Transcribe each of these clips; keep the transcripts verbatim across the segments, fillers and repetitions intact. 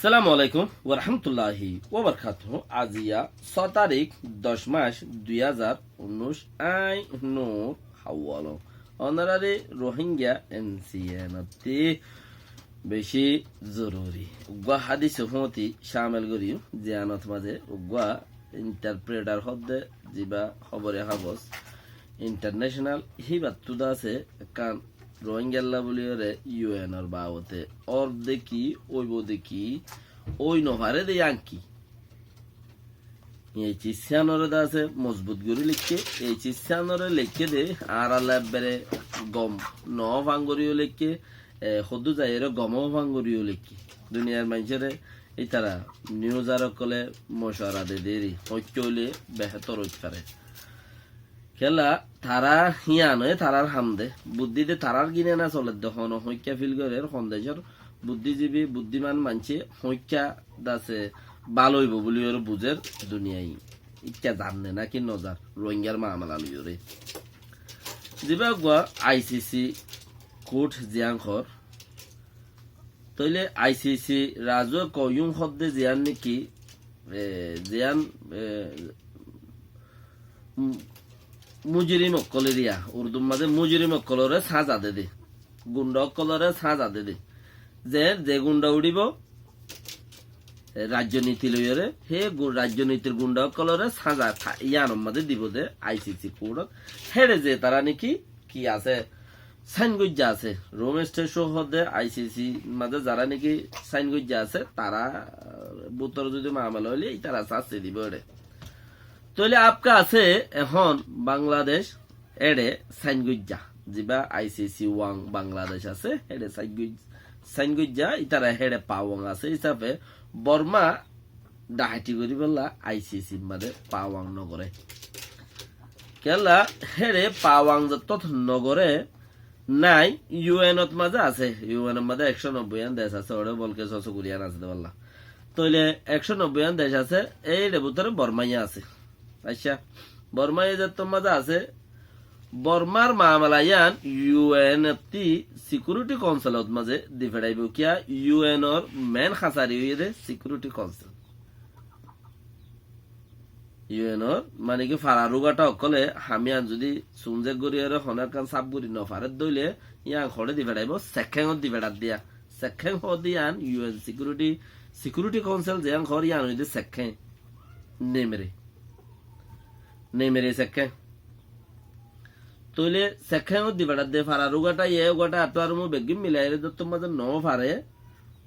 Assalamu alaikum warahmatulláhi wabarakátuhu. Aziya só tarík, doc mac, dui házar unnúic, añí Nur Hawwal. Ónoraré Rohingya N C N ottí bicí zoruri uggúa hádis hoóñti cámil goríyum, ziyánot mazé uggúa interpreter hoódde zibá hóbore hábos international, híbattú de asé ekkán Rohingyalla buliyóre U N or babote ór de ki, óibo de ki, ói nofaré de yían ki. Ei ciz yíanoré de asé mozbut gorí leikké, ei ciz yíanoré leikké de añára ebbere gom no fán goríyo leikké, e, hoddúr zaiyóre gom ó fán goríyo leikké. Duniyar maincóre ítara news ar ókkole mocuwara de deri, hoikká óile behétor óit fare. Kiyólla tará híyan óiye tarár ham de, buddí de tarár gín ena soler de, hono hoikká fil gorer, hon decór buddízibi, buddíman maincé hoikká de asé bála óibo buliyóre buzer duniyai. Ikká zanne náki nozan Rohingyar mamela loiyóre. Zibá uggúa I C C court ziyán hoór, tóile I C C razuwe koiyum hoódde ziyán niki, e, ziyán, e, m-, mujirim ókkolor yá, Urdur mazé mujirim ókkoloré sáza de de, gunda ókkoloré sáza de de. Ze, ze gunda uçíbo, e, rajjoniti loiyóre, hé gu-, rajjonitir gunda ókkoloré sáza tha-, yíanor mazé dibo de I C C court ot. Héçe ze tará niki ki asé, sain goijjá asé, Rome Statute hoódde I C C mazé zará niki sain goijjá asé, tará, e, bútore zodi mamela óile, ítara sásti dibo éçe. Tóile apka asé ehón Bangladec éçe sain goijjá, zibá I C C wang Bangladec asé, héçe sain goi-, sain goijjá, ítara héçe pawang asé hísafe Borma dhaheti goríbolla I C C mazé pawang nogoré. Kiyólla héçe pawang zottót nogoré nái, U N ot mazé asé, U N ot mazé ekcó nobboi án dec asé, óçe bolke só só gorí án asé de balla. Tóile ekcó nobboi án dec asé, éçe bútore Borma yó asé. Accá, Borma yó zottót mazé asé, Bormar mamela yían U N ottí Security Council ot mazé di feçaibo, kiyá U N or main hásari óiye de Security Council. U N or, mane ki, fara rugaṭa ókkole ham yían zodi sunzek goríyore hono ekkán sáf gorí nofaré dóile, yían hoçé di feçaibo, Sekkén ot di feçar diya. Sekkén hoódde yían U N Security, Security Council ziyán hoór yían óiye de Sekkén. Nemre. Nemre Sekkén. Tóile Sekkén ot di feçar de, fara rugaṭa, ye ugaṭa, attu ar mu beggín milaiyóre zottót mazé nofaré,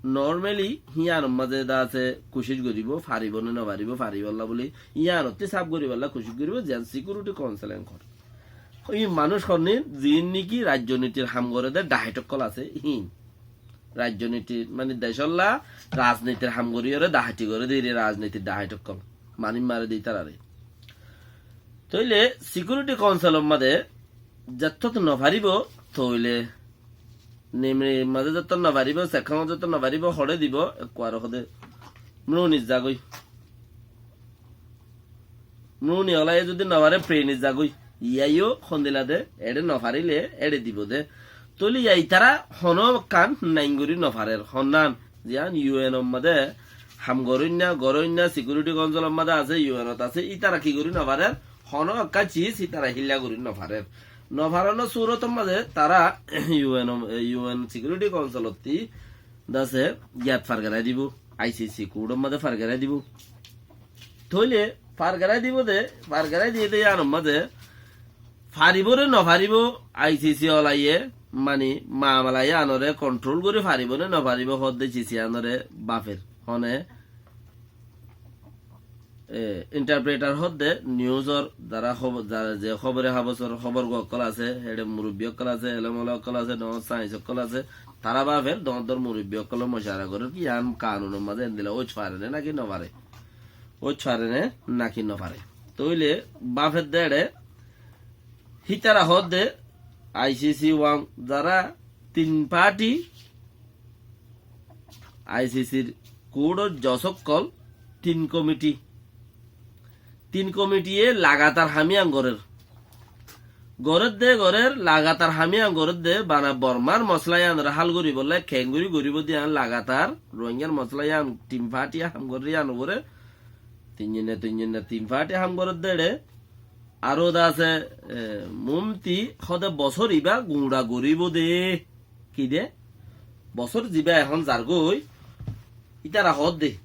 normally híyanor mazé de asé kucíc goríbo, faribo né nofaribó, faribolla buli híyanottí sáf goríbolla kucíc goríbo, ziyán Security Council en hoór. Í manúic honnán, ziín niki rajjonitir ham goré de dhahait ókkol asé, híin. Rajjoniti, mani decólla rajnitir ham goríyore dahati goré de, ire rajnitir dahait ókkol. Mani mare de ítarare. Tóile Security Council or mazé zettót nofaribó, tóile Nimri mazé zettót nofaribó, Sekkán mazé zettót nofaribó, hoçé dibó, ekkuare hoóde, mruni zagói. Mruni olaye zodi nofaré, prini zagói. Iyá yó hondila de, eçé nofarile, eçé dibó de. Tóile iyá ítara honó ekkán nain gorí nofarér. Honnán, ziyán U N or mazé ham goróinna, goróinna, Security Council or mazé asé, U N ot asé, ítara ki gorí nofarér? Honó ekkán ciz ítara hílla gorí nofarér. Nofarónor surot or mazé tará U N, U N Security Council ottí dase giyat fargerai dibó, I C C court or mazé fargerai dibó. Tóile fargerai dibó de, fargerai diyé de yíanor mazé faribó re nofaribó, I C C olaye, mani, mamela yíanore control gorí faribó ne nofaribó hoódde ciz yíanore bafer. Hone, e, interpreter hoódde news or, zara hobo-, zara ze hóbore habosor, hóbor gua ókkol asé, héçe murubbi ókkol asé, elem ola ókkol asé, doñr science ókkol asé, tará bafer, doñr doñr murubbi ókkolor mocara gorer, yían kanunor mazé endila óit fare ne naki nofare. Óit fare ne naki nofare. Tóile bafer de eçé, hítara hoódde I C C wang zara tin party, I C C r court or judge ókkol tin komiti. Tin komitiye lagatar ham yían gorer. Gorédde gorér, lagatar ham yían gorédde, bana Bormár mosóla yíanoré hál goríbolla keéngorí goríbou de yían lagatar Ruáingar mosóla yían tim fátiye ham gorér yían uore tin zoinna tin zoinna tim fátiye ham gorédde eçé. Aró de asé, e, Mumti hóde bosór ibá guñça goríbou de. Ki de? Bosór zibá ehón zargói, ítara hoódde.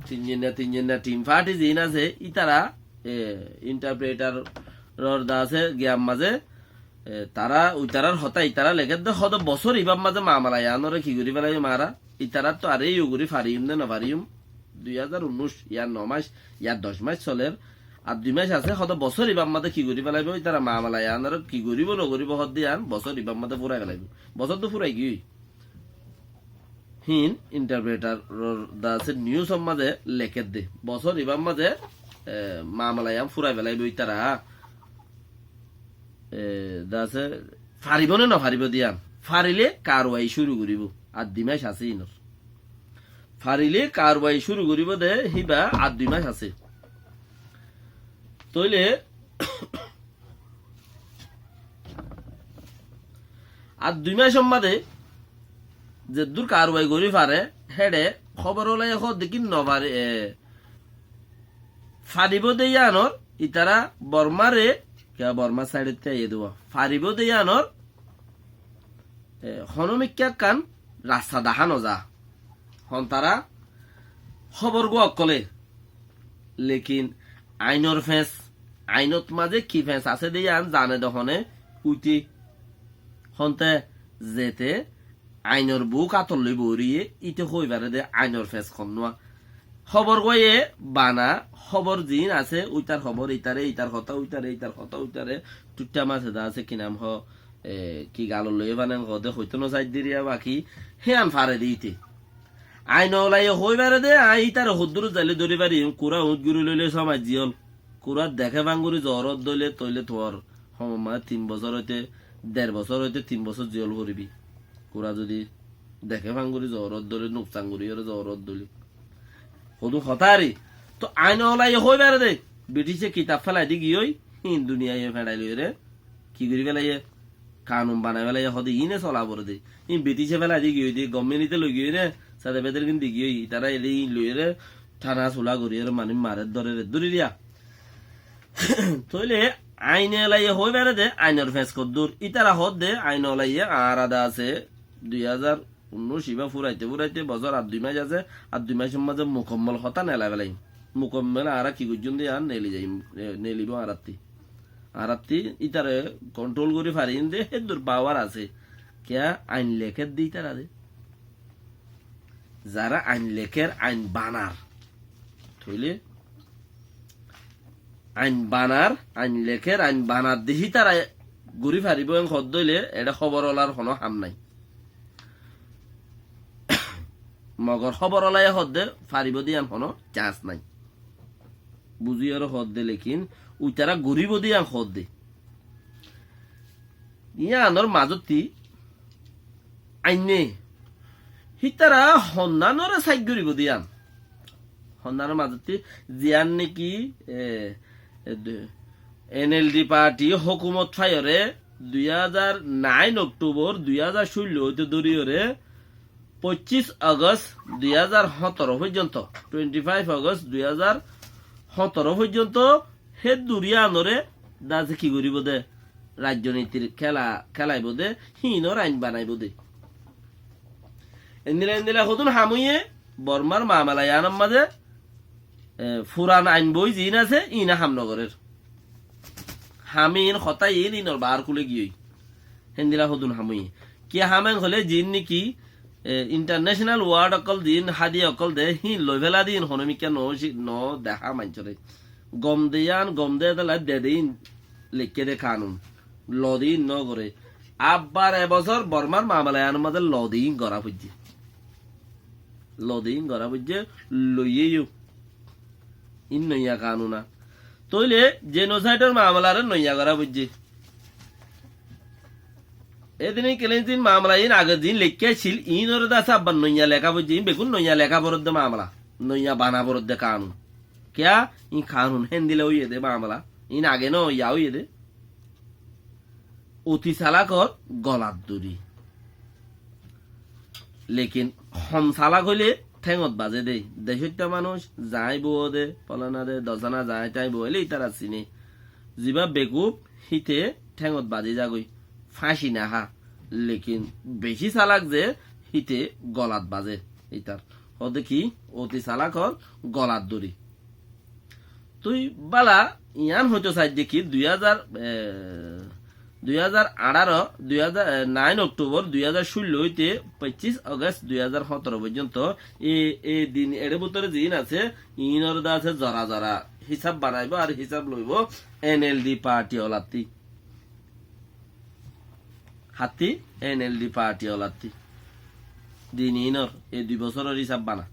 Tin zoinna, tin zoinna, tim fáti ziín asé, ítara, e, intarpretaror de asé, giyan mazé, e, tará, uitarár hotá ítara lekédde, hoódde bosór ibár mazé mamala yíanoré ki gorí felaiyum añára? Ítarattu aré yó gorí fariyum né nofariyum? Dui házar unnúic, yá no mac, yá doc mac soler, ar dui mac asé, hoódde bosór ibár mazé ki gorí felaibóu, ítara mamala yíanoré ki goríbou nogoríbou hoódde yían, bosór ibár mazé fúrai felaibóu. Bosór to fúrai giyói. Híin intarpretaror de asé niusor mazé lekédde. Bosór ibár mazé, e, mamala yían fúrai felaibóu ítara. E, de asé, faribóu né nofaribóu de yían. Farilé karwai cúru goríbou. Ar dui mac asé híinor. Farilé karwai cúru goríbou de híba ar dui mac asé. Tóile ar dui mac mazé zeddúr karwai gorí fare, héçe hóbor olaye hoódde ki nofare, e, faribóu de yíanor, ítara Bormáre, kiyá Bormár sáidottú aiyé de uá, faribóu de yíanor, e, honómikká ekkán rasta dahá noza. Hon tará hóbor gúa ókkolé. Lekin ainor feñs, ainot mazé ki feñs asé de yían zane de hone uite. Honte zete ainor buk átor loi boóriye, íte hoói fare de ainor feñs honnúa. Hóbor gúaye bana, hóbor ziín asé, uitar hóbor ítare, ítar hotá uitare, ítar hotá uitare, tuittá masé de asé, ki nam hoó, e, ki galot loiyé fanen hoóde hoitó nosaidde riya baki, héan fare de íte. Ain olaye hoói fare de, aññí ítare hoddúrot zailé dóri fariyum, kurá uñth gorí loilé só mac ziyól. Kurá deké fáñguri zoorot dóile, tóile tuáñr hom mazé tin bosór óite, der bosór óite tin bosór ziyól foribí. Kurá zudi deké fáñguri zoorot dóile, nuksan goríyoré zoorot dóile. Hodún hotá ar, to ain olaye hoói fare de, Britice kitab félai di giyói, híin duniyaiye feçai loiyóre, ki gorí félaiye, kanun banai félaiye, hoóde iíne sola foré de. Iín Britice félai di giyói de, gommenite loi giyói ne, sade bedergin di giyói, ítara ede iín loiyóre, thana sula goríyoré manúic marer dórer dóri diya. Tóile ain olaye hoói fare de, ainor feñs hoddúr. Ítara hoódde, ain olaye añára de asé, dui házar unnúic ibá furaite furaite bosór ar dui mac asé, ar dui macor mazé mukammol hotá nelai felaiyum. Mukammol añára ki goijjum de yían neli zaiyum, e, nelibóu añárattí. Añárattí ítare kontrol gorí fariyum de héddur pawar asé. Kiyá ain lekér de ítara de. Zará ain lekér, ain banar. Tóile ain banar, ain lekér, ain banar de hítara gorí faribóu en hoódde óile eçé hóbor olar honó ham nái. Mogor hóbor olaye hoódde faribóu de yían honó chans nái. Buzíyoré hoódde lekin uitará goríbou de yían hoódde. Yíanor mazottí ainné hítara honnánore sáid goríbou de yían. Honnánor mazottí ziyán néki, e, e, du-, NLD party hókumot faiyoré dui házar nine October dui házar cúllo óite dóriyoré foccíc August dui házar hóñtoro foijjonto, twenty five August dui házar hóñtoro foijjonto, hé duriyanoré dase ki goríbou de, raijjonitir kéla, kélaibóu de, híinor ain banaibóu de. Endila, endila hodún ham óiye, Bormar mamala yíanor mazé, e, furan ain boi ziín asé, iíne ham nogorér. Ham iín, hotá iín, iínor baár kúle giyói. Héndila hodún ham óiye. Kiyá ham en hoilé ziín néki, e, international word ókkol ziín, hádiya ókkol de, híin loi féla de iín honómikká no ci-, no dehá maincóre. Gom de yían, gom de dela de de iín leikké de kanun. Lo de iín no goré. Abbar e bosór Bormar mamala yíanor mazé lo de iín gorá foijjé. Lo de iín gorá foijjé, loiyé yó. Iín noiya kanun a. Tóile jenosaidor mamalaré noiya gorá foijjé. Edin e kelensin mamala iín age ziín leikká accíl, iínoré dase abbar noiya leká foijjé, iín bekkún noiya leká foredde mamala, noiya bana foredde kanun. Kiyá? Iín kanun héndila óiye de mamala, iín age no óiya óiye de. Oti salákor golat duri. Lekin hom salák óile théngot bazé dé. Decóitta manúic zaáñi bou de, folana de, dosana zaáñi táñi bou óile ítara siné. Zibá bekuf híte théngot bazi zagói, fáñci nahá. Lekin bicí salák ze híte golat bazé. Ítar hoó de ki, oti salákor golat duri. Tui bála, yián hoitó saidde ki, dui házar, e, dui házar añçáro, dui házar, e, nine October dui házar cúllo óite foñcic August dui házar hóñtoro foijjonto, e, e din eçé bútore ziín asé, iínor de asé zora zora hísab banaibó ar hísab loibó N L D party olattí. Hattí? N L D party olattí. Din iínor e dui bosóror hísab bana.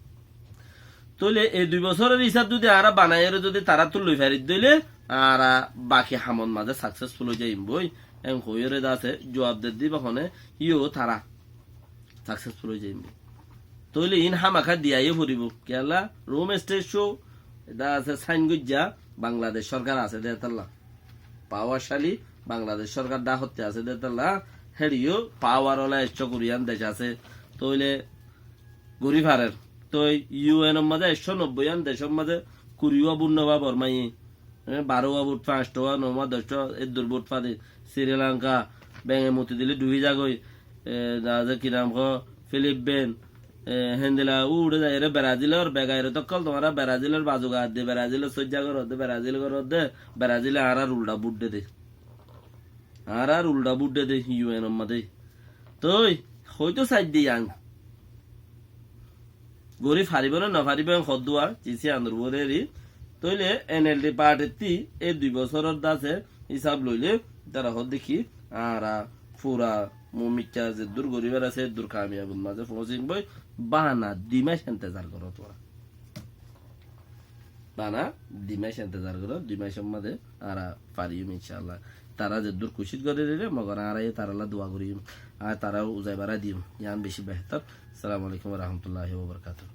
Tóile e dui bosóror hísab zudi añára banaiyóre zudi taráttu loi faridde óile, añára baki hamot mazé successful ói zaiyum boi. Eén hoiyóre de asé, juab de diba hone, yó tará successful ói zaiyum boi. Tóile iín hámaká diyaiyó foribó. Kiyólla? Rome State Show, de asé, sain goijjá Bangladec sorkar asé de étalla. Pawarcali Bangladec sorkar dháhotte asé dé tolla, héçe yó pawar ola ekcó kuri yán dec asé. Tóile gorí farer. Toi U N or mazé ekcó nobboi yán decór mazé kuri wá bút no fa Bormaye. E, baró wá bút fa, añctó wá, no wá, doccó, eddur bút fa de. Sri Lanka, benge muti dile dhubi zagói. E, da ze ki nam hoó, Filippin, e, héndilla uçe zai ere Brazilor, bega ere tokkol tuáñra Brazilor bazu gaat de, Brazilor sóijja goródde, Brazil goródde, Brazile añárar uldha bút de de. Añárar uldha bút de de, U N or mazé. Toi, hoitó saidde yián. Gorí faribó né no faribó, en hoddúa, cisi anor uore eri. Tóile N L D party ttí e dui bosóror dase hísab loile, tará hoó de ki, añára fura mumikka zeddúr goríbar asé, eddúr kamiyabir mazé foóñsim boi, bana dui mac entezar goró tuáñra. Bana dui mac entezar goró, dui macor mazé añára fariyum incállah. Tará zeddúr kucíc gorí rere, mogor añára yó tarálla dua goríyum. Ar tará uzai barái diyum. Yián beci behétor. Assalamu alaikum wa rahmatullahi wa barakatuhu.